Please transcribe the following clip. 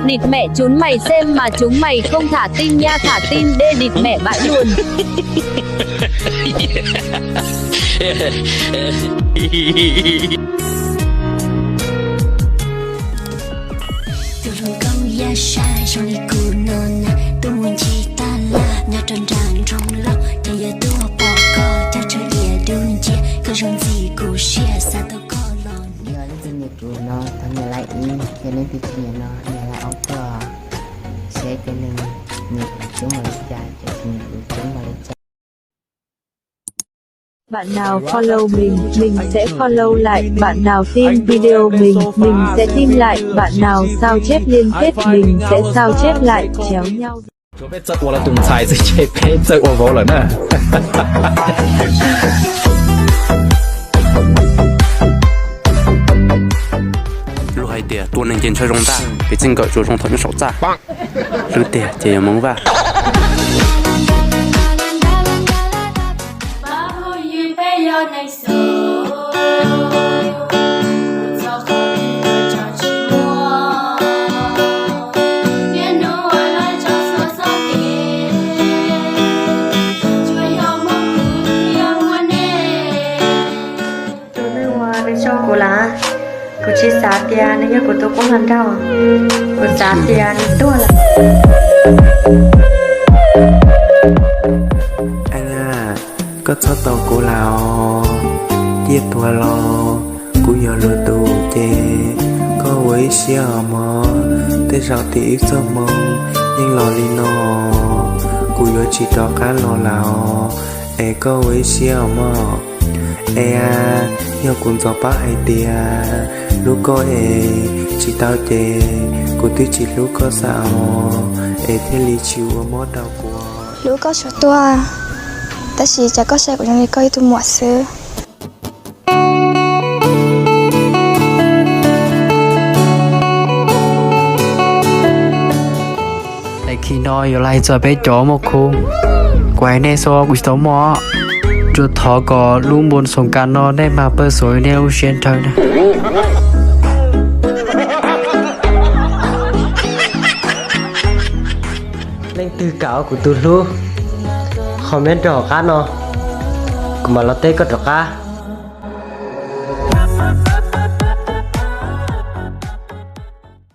Nịt mẹ chúng mày xem mà chúng mày không thả tin nha, thả tin đê, nịt mẹ vãi luôn. Tus hluas nkauj yaj sai zoo li kuv no na, tuaj mus ncig taj laj nyob rau nram nroog loj, ces yog tuaj pom koj coj tshuaj diav dub nciab, koj zoo ntxim kuv siab xav tau koj los. Yog leej twg nyiam kuv no thov nias like ib, yog leej twg tsis nyiam no nias like ob tuaj. Saib cov neeg nyiam kuv coob npaum li cas, cov tsis nyiam kuv coob npaum li cas. Bạn nào follow mình, mình sẽ follow lại. Bạn nào tin video mình, mình sẽ tin lại. Bạn nào sao chép liên kết, mình sẽ sao chép lại, chéo nhau. Tsuav peb txawj ua lawv tus ntxhais xwb ces peb txawj ua vauv lawm na. Luag hais tias tua neeg ces ntshaw zoo ntag, kev txij nkawm tsuas zoo thaum nyob saum txaj. Hlwb tiag ces yog Hmoob Vaj. Tus neeg uas nws tso kuv lawm, kuv tsis xav tias nws yog kuv tus qub hluas nraug, kuv xav tias nws tuag lawm. Koj txhob tos kuv lawm os, ciaj tuag los kuv yog luag tus ces koj ua ib siab os mog, tej zaum tim ib txoj hmoo yeej los li no, kuv yuav tsis rov qab los lawm os, es koj ua ib siab os mog. Es a, yog kuv ntxov paub hais tias hlub koj es tsis tau ces kuv twb tsis hlub koj xwb os, es thiaj li tsis ua mob rau kuv. Hlub koj tsuas tuag, tab sis cas koj saib kuv zoo li koj ib tug muam xwb. Es khi no yuav los hais txog peb cov muaj khub, kuv hais nej xwb kuv tsis tau muaj, tsuas thov kom lub npoo xoom kas no nej mag pawg xuav nej lub siab nrawm na. Leej twg kam ua kuv tus hlub, comment rau hauv qab no, kuv mam los teb koj rov qab.